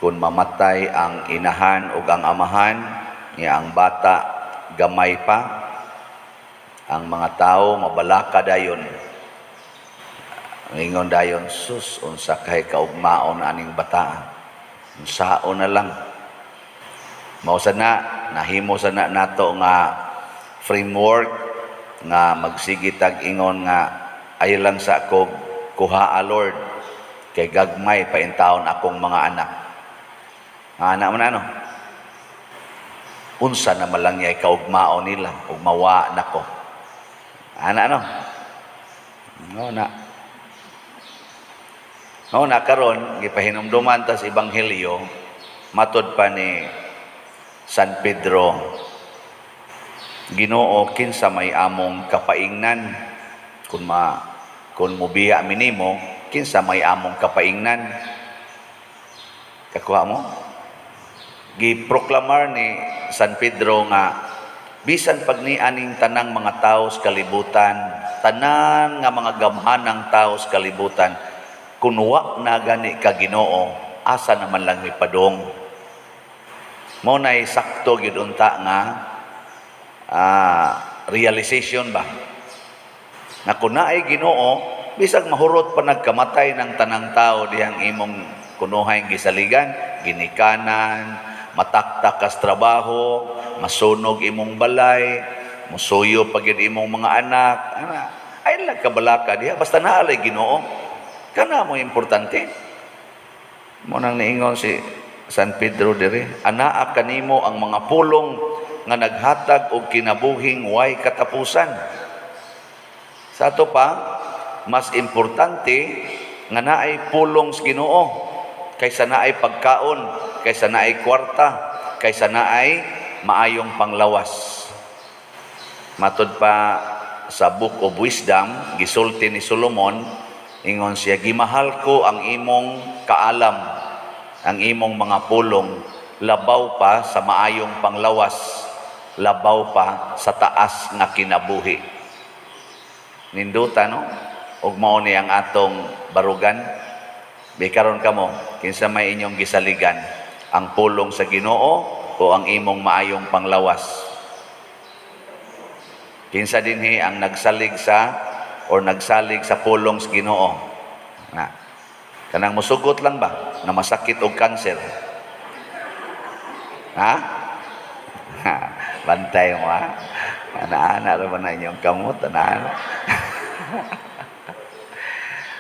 Kung mamatay ang inahan o ang amahan, niya ang bata gamay pa, ang mga tao mabalaka dayon. Ingon dayon, "Sus, unsa kay kaugmaon aning bata. Unsaon na lang." Mao sa na, nahimo sa na nato nga framework nga magsige tag ingon nga ay lang sa kog kuha, Lord, kay gagmay pa intawon akong mga anak. Mga anak mo na ano? Unsa na malang niya kaugmaon nila ug mawa nako. Ana no? No na. No na karon gipahinumduman ta sa ebanghelyo, matod pa ni San Pedro, "Ginoo, kinsa may among kapaingnan? Kung mubiya mi nimo, kinsa may among kapaingnan?" Kakuha mo? Giproklamar ni San Pedro nga bisan pag ni aning tanang mga tao sa kalibutan, tanan nga mga gamhanang tao sa kalibutan, kun wa na gani ka, Ginoo, asa naman lang mi padong? Mao nay sakto gyud unta nga realization ba? Na kung naay Ginoo, bisag mahurot pa nagkamatay ng tanang tao dihang imong kunuhay gisaligan, ginikanan, mataktak kas trabaho, masunog imong balay, musuyo pa gyud imong mga anak, ana, ay lang kabalaka diha basta naa lay Ginoo. Kana mo importante. Mao nang niingon si San Pedro diri, "Anaa kanimo ang mga pulong nga naghatag og kinabuhing way katapusan." Sa ato pa, mas importante nga naay pulong sa Ginoo kaysa naay pagkaon, kaysa naay kwarta, kaysa naay maayong panglawas. Matod pa sa Book of Wisdom, gisulti ni Solomon, ingon siya, "Gimahal ko ang imong kaalam, ang imong mga pulong, labaw pa sa maayong panglawas, labaw pa sa taas nga kinabuhi." Ninduta, no? Ug mao ni ang atong barugan. Bikaron kamo, kinsa may inyong gisaligan, ang pulong sa Ginoo o ang imong maayong panglawas? Kinsa dinhi ang nagsalig sa or nagsalig sa pulong sa Ginoo? Na. Kanang musugot lang ba na masakit og kanser? Ha? Bantay mo ha. Ana-ana ra ba na inyong kamot? Ana-ana.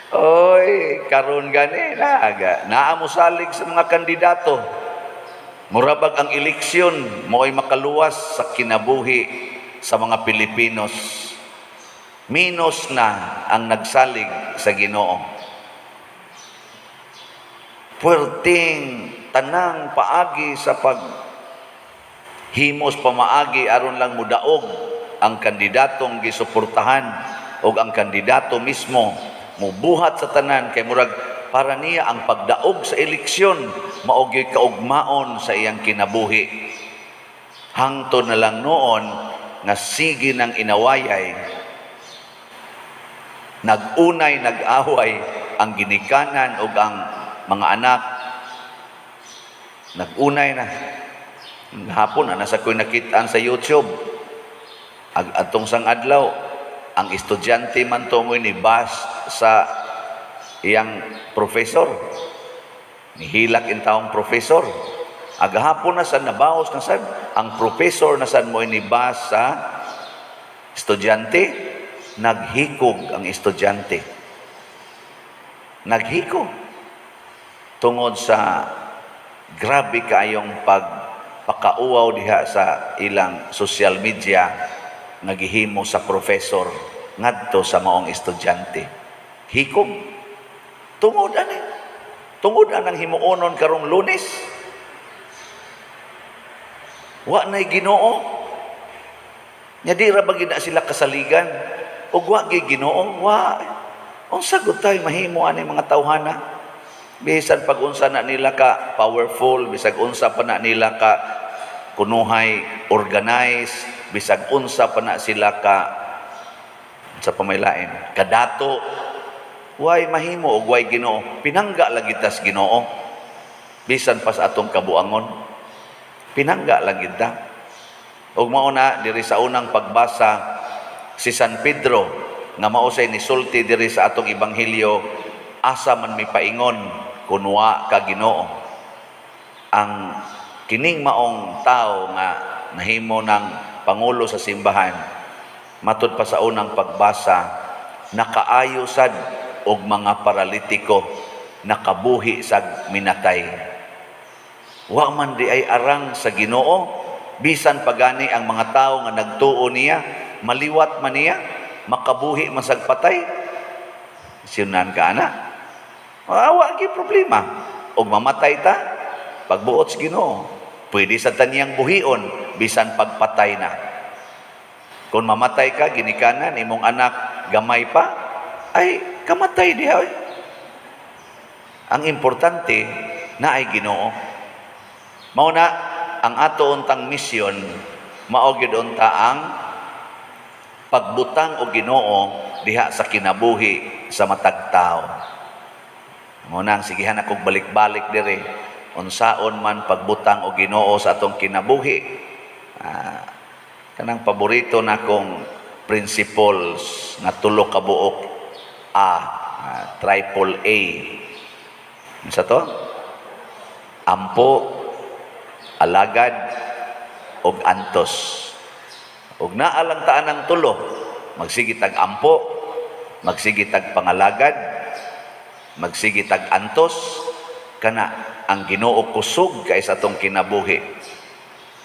Oy, karon gani naga. Naa mo salig sa mga kandidato. Murabag ang eleksyon mo'y makaluwas sa kinabuhi sa mga Pilipinos. Minus na ang nagsalig sa Ginoo. Puwerteng tanang paagi sa pag himos pamaagi aron lang mudaog ang kandidatong gisuportahan o ang kandidato mismo mubuhat sa tanan kay murag para niya ang pagdaog sa eleksyon mao gyud kaugmaon sa iyang kinabuhi. Hangtod na lang noon nga sige ng inawayay, nag-unay nag-away ang ginikanan ug ang mga anak, nag-unay na. Hapon na nasa ko'y nakitaan sa YouTube. Ag atong sang adlaw, ang estudyante man to mo'y ni bash sa iyang professor. Nihilak in taong professor. Agahapon na sad nabaos na sad ang professor na sad mo'y ni bash sa estudyante. Naghikog ang estudyante. Naghikog. Tungod sa grabe kaayong pagpakauwaw diha sa ilang social media nga gihimo sa professor ngadto sa maong estudyante. Hikog. Tungod ani. Tungod anang himuonon karong Lunes. Wa na'y Ginoo. Nya di ra ba gid na sila kasaligan? Ug wa gyud Ginoo, wa. Unsa gud tay mahimo ani mga tawhana? Bisan pag unsa na nila ka powerful, bisag unsa pa na nila ka kunuhay organize, bisag unsa pa na sila ka sa pamaylain, kadato, way mahimo og way Ginoo. Pinangga lagi tas Ginoo. Bisan pa sa atong kabuangon, pinangga lang gid ta. Ug mao na diri sa unang pagbasa, si San Pedro nga mao say nisulti diri sa atong ebanghelyo, "Asa man mi paingon kun wa ka, Ginoo?" Ang kining maong tao nga nahimo ng pangulo sa simbahan, matud pa sa unang pagbasa, nakaayo sad og mga paralitiko, nakabuhi sag minatay. Wa man diay arang sa Ginoo? Bisan pagani ang mga tao nga nagtuo niya, maliwat man niya, makabuhi man sag patay. Sinunan ka na. Wa gyud problema. Og mamatay ta, pagbuot sa Ginoo, pwede sa taniyang buhion bisan pagpatay na. Kung mamatay ka, ginikanan, imong anak gamay pa, ay kamatay diha, oy. Ang importante naay Ginoo. Mao na ang ato untang misyon, mao gyud unta ang pagbutang og Ginoo diha sa kinabuhi sa matag tao. Mao na ang sigihan akong balik-balik diri, unsaon man pagbutang og Ginoo sa atong kinabuhi. Kanang paborito nakong principles nga tulo ka buok A, triple A. Unsa to? Ampo, alagad, ug antos. Ug naa lang taan ang tulo, magsige tag ampo, magsige tag pangalagad, magsige tag antos, kana ang Ginoo kusog kay sa atong kinabuhi.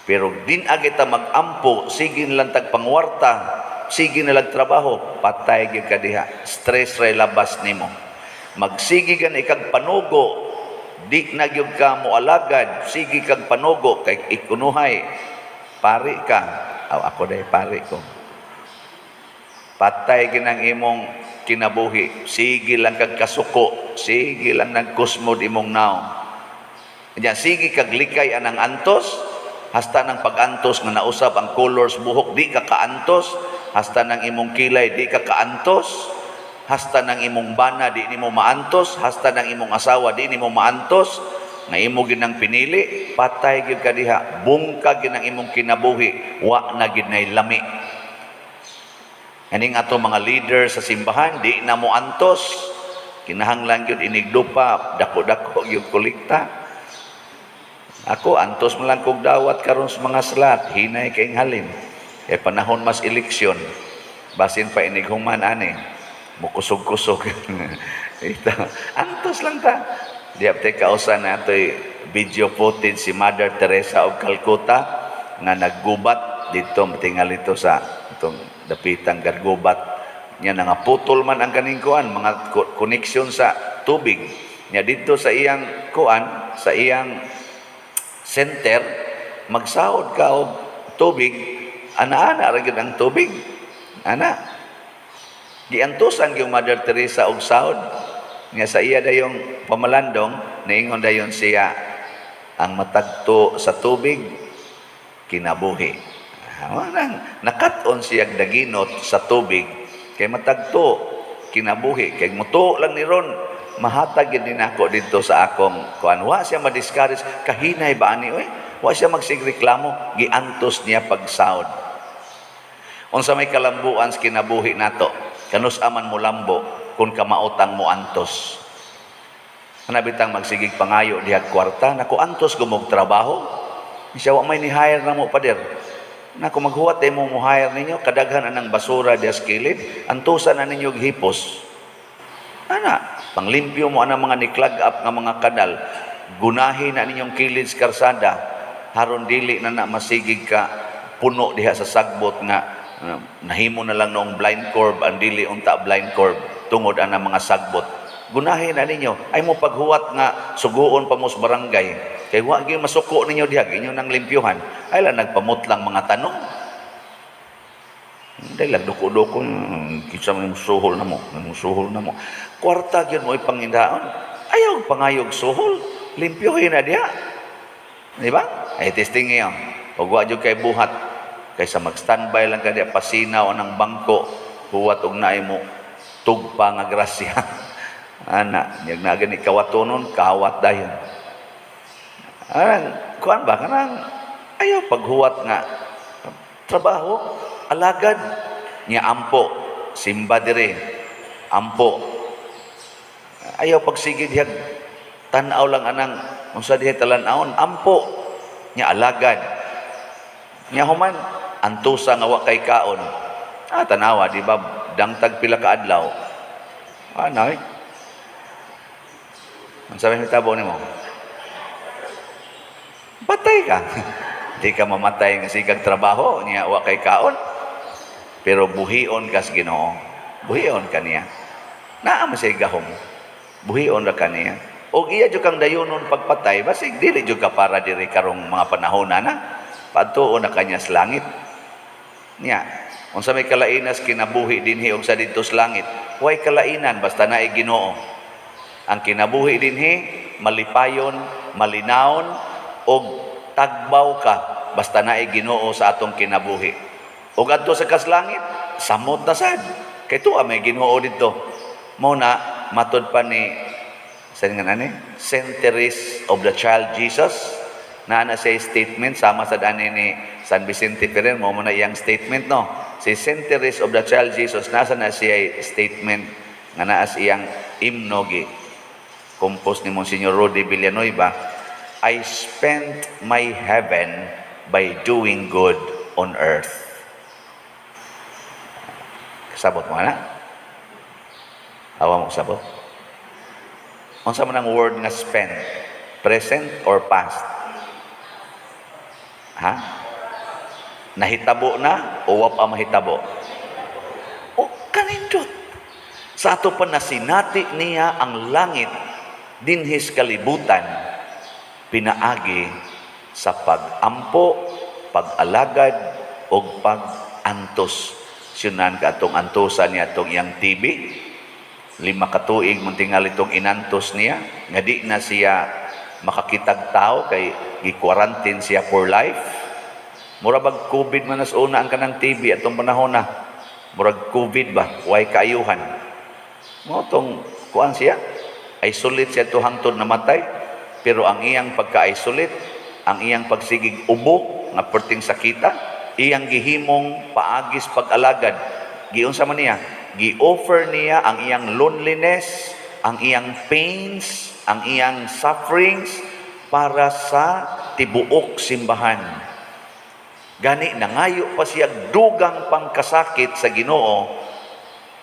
Pero din agita mag-ampo, sige lang tag pangwarta, sige na lang trabaho, patay gyud ka diha. Stress ray labas nimo. Magsige gan ikag panugo, di na gyud ka moalagad, sige kag panugo kay ikunuhay pari ka. Aw, ako day pari ko. Patay ginang imong kinabuhi. Sige lang kag kasuko, sige lang nagkusmod imong naong. Nya sige kag likay anang antos, hasta ng pag-antos nga nausab ang colors buhok, di ka kaantos, hasta ng imong kilay, di ka kaantos, hasta ng imong bana, di nimo maantos, hasta ng imong asawa, di nimo maantos, nga imo ginang pinili, patay gyud ka diha, bungkag gyud ang imong kinabuhi, wa na gyud nay lami. Kaning ato mga leader sa simbahan, di na mo antos, kinahanglan gyud inigdupa, dako-dako gyud kolekta. Ako, antos man lang kog dawat karon sa mga slot, hinay kay halin. Eh panahon mas eleksyon, basin pa inighuman ani, mukusog-kusog. Ito, antos lang ta. Di apte kausa na ato'y video footage si Mother Teresa of Calcutta nga naggubat dito, matingal ito sa itong dapitang gargubat niya, nga putol man ang kaning kuan, mga connection sa tubig niya dito sa iyang kuan, sa iyang center. Magsaod ka og tubig, ana-ana ra gyud ang tubig ana. Giantosan gyud Mother Teresa og saod nga sa iya dayong pamalandong, niingon dayon siya, "Ang matagto sa tubig, kinabuhi." Nang nakat-on siya daginot sa tubig kay matagto kinabuhi, kay mutuo lang ni ron, mahatag gyud din ako dito sa akong kuan. Wa siya ma-discourage, "Kahinay ba ani oy?" Wa siya magsigreklamo, giantos niya pagsaod. Unsa may kalambuan sa kinabuhi nato? Kanus aman mo lambo kung kamaotang mo antos? Ana bitang magsigig pangayo diha kwarta, "Nako, antos gumog trabaho." Siya, "Wa may ni hire na mo, pader." "Nako, maghuwat ay mo mo hire ninyo, kadaghan anang basura diha sa kilid, antusan na ninyo og hipos. Ana, panglimpyo mo anang mga ni-clog up nga mga kanal, gunahin na ninyong kilid sa karsada, haron dili na na masigig ka puno diha sa sagbot nga nahimo na lang noong blind curve ang dili unta blind curve tungod ana mga sagbot. Gunahin na ninyo, ay mo paghuwat nga suguon pa mo sa barangay. Kay wa gyud masuko ninyo diha, inyo nang limpyuhan. Ay lang nagpamutlang mga tanong. Hindi lang duko-duko, kinsa may suhol na mo, may suhol na mo. Kwarta gyud mo ipangindaon. Ayaw pangayog suhol, limpyuhin na diha. Di ba? Ay testing ngayon. Ug wa jud kay buhat kaysa mag-standby lang ka diha, pasinaw ang bangko, huwat og naay mo tugpa nga grasya. Ana, yag na gani kawatonon, kawat dayon. Anang kuan ba, kanang ayaw paghuwat nga trabaho, alagad niya, ampo, simba dire, ampo. Ayaw pagsige dihag tan-aw lang anang unsa diha talan-awon, ampo nya, alagad nya. Human antusa nga wa kay kaon, tanawa, di ba, dangtag pila ka adlaw, ano eh, ang sabi hitabo nimo, patay ka. Di ka mamatay nga sigag trabaho niya, wa kay kaon, pero buhion kas Ginoo, buhion ka niya, naa man siya gahom, buhion ra ka niya. Og iya jud kang dayunon pagpatay, basig dili jud ka para diri karong mga panahon na padtuo na kanya sa langit niya. Unsa may kalainas kinabuhi dinhi og sa didto sa langit? Way kalainan basta naay Ginoo. Ang kinabuhi dinhi malipayon, malinawon og tagbaw ka basta naay Ginoo sa atong kinabuhi. Ug adto sa kaslangit, samot na sad kay tuwa may Ginoo didto. Mo na matod pa ni sa nga ani Saint Therese of the Child Jesus na siya statement sama sa ani ni San Vicente Ferrer. Mo na iyang statement, no? Si Saint Therese of the Child Jesus, nasa na siya statement nga naas iyang imno, gi compose ni Monsignor Rudy Villanueva, "I spent my heaven by doing good on earth." Kasabot mo na? Awa mo sabot? Unsa man ang word nga "spent"? Present or past? Ha? Nahitabo na o wa pa mahitabo? O kanindot. Sa ato pa nasinati niya ang langit dinhis kalibutan pinaagi sa pag-ampo, pag-alagad og pag-antos. Syunan ka atong antosan niya atong iyang TB. 5 ka tuig man tingali itong inantos niya nga di na siya makakitag tao kay gi-quarantine siya for life. Mura bag COVID man nas una ang kanang TB atong panahon na. Murag COVID ba, way kaayuhan. Mo tong kuan siya, isolate siya to hangtod namatay. Pero ang iyang pagka-isolate, ang iyang pagsigig ubo nga perting sakita, iyang gihimong paagis pag-alagad. Giunsa man niya? Gi-offer niya ang iyang loneliness, ang iyang pains, ang iyang sufferings para sa tibuok simbahan. Gani nangayo pa siya dugang pangkasakit sa Ginoo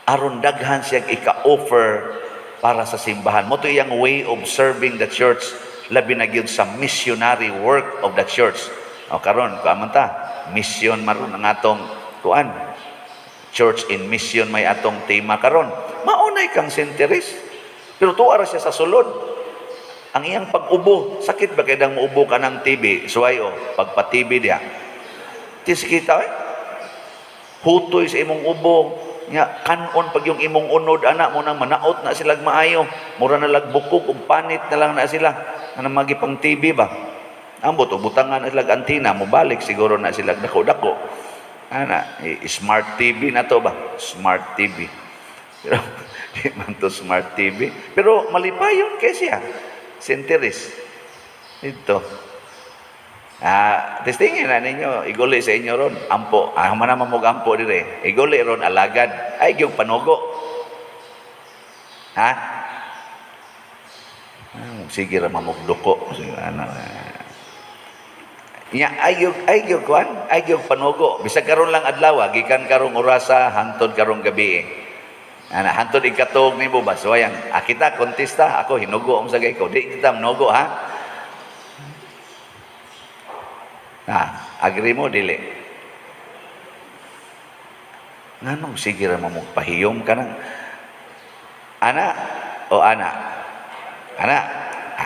aron daghan siya ika-offer para sa simbahan. Mo to iyang way of serving the church, labi na gyud sa missionary work of the church. O karon, kuan man ta, mission maron ang atong kuan. Church in mission may atong tema karon. Maunay kang Saint Therese. Pero tuwa ra siya sa sulod. Ang iyang pag-ubo, sakit ba kay dang muubo ka ng TB? Suway o, pagpa-TB diya. Tis kita eh. Hutoy sa imong ubo. Nya kanon pag yung imong unod ana mo nang manaot na sila maayo. Mura na lag bukog ug panit na lang na sila. Ana magipang TB ba? Ambot og butangan na sila antina, mobalik siguro na sila dako-dako. Ana, smart TV na to ba? Smart TV. Pero di man to smart TV. Pero malipayon kay siya. Saint Therese. Ito. Testingin na ninyo, iguli sa inyo ron, ampo. Man naman mo ampo dire. Iguli ron alagad. Ay gyud panugo. Ha? Sige ra mamugduko. Sige, ano. Nya ay gyud kuan, ay gyud panugo. Bisag karon lang adlaw, gikan karong orasa hangtod karong gabi. Ana hangtod ikatuog nimo ba? So ayan, kita kontesta, ako hinugo ang sagay ko. Di kita mnogo ha. Agree mo dili? Nganong sige ra mo pahiyom ka nang ana o ana? Ana.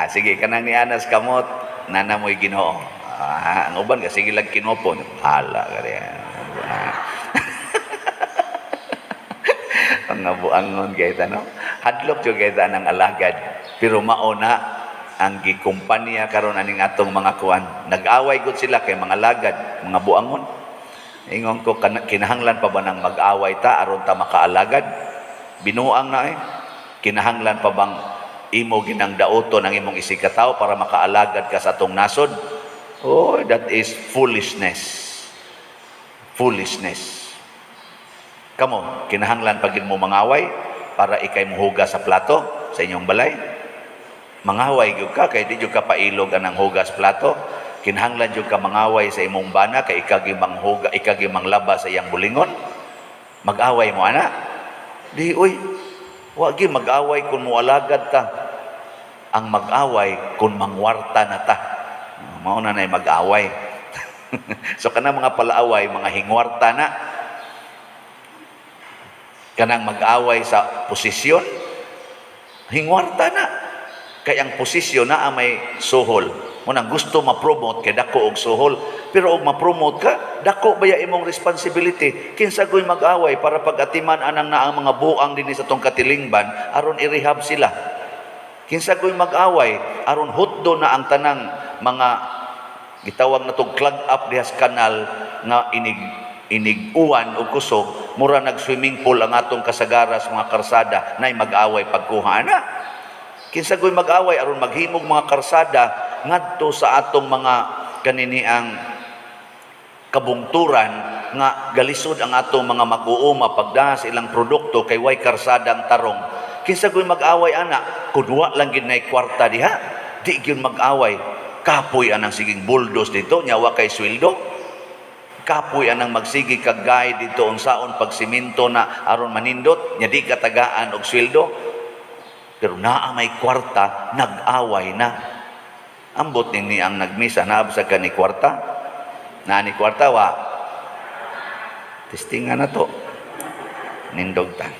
Sige, kanang ni Anas kamot nana mo'y Ginoo. Ang uban ka sige lang kinopon. Hala ka diyan. Ang buangon kay no. Hadlok jud kay ng alagad. Pero mao na ang gikumpanya karon aning atong mga kuan. Nag-away gud sila kay mga lagad, mga buangon. Ingon ko, kinahanglan pa ba nang mag-away ta aron ta makaalagad? Binuang na eh. Kinahanglan pa bang Imo ginang dauton ang imong isigkatawo para makaalagad ka sa atong nasod. Oh, that is foolishness. Foolishness. Kamo, kinahanglan pa gid mo mangaway para ikay muhugas sa plato sa inyong balay? Mangaway gyud ka kay di gyud ka pailog anang hugas plato. Kinahanglan gyud ka mangaway sa imong bana kay ikaw gyud manghuga, ikaw gyud manglaba sa iyang bulingon. Mag-away mo ana? Di uy. Wa gyud mag-away kung mualagad ta. Ang mag-away kung mangwarta na ta. Mao na nay mag-away. So kanang mga palaaway, mga hingwarta na. Kanang mag-away sa posisyon, hingwarta na. Kay ang posisyon na may suhol. Mo nang gusto ma-promote kay dako og suhol. Pero og ma-promote ka, dako baya imong responsibility? Kinsa goy mag-away para pag-atiman anang naang mga buang dinhi sa tong katilingban aron i-rehab sila? Kinsa goy mag-away aron hutdo na ang tanang mga gitawag na tong clog up diha sa kanal nga inig inig uwan og kusog, mura nag swimming pool ang atong kasagaras, mga karsada? Nay mag-away pagkuha na? Kinsa goy mag-away aron maghimog mga karsada ngadto sa atong mga kaniniang kabungturan nga galisod ang atong mga mag-uuma pagdaha sa ilang produkto kay way karsadang tarong? Kinsa goy mag-away ana kun wa lang gid nay kwarta diha? Di gyud mag-away. Kapoy anang siging bulldoze dito nya wa kay sweldo. Kapoy anang magsigi kag guide dito unsaon pagsimento na aron manindot nya di katagaan og sweldo. Pero naa may kwarta, nag-away na. Ambot ni ang nagmisa, naa sa ka ni kwarta? Naa ni kwarta, wa? Testingan na to. Nindog ta.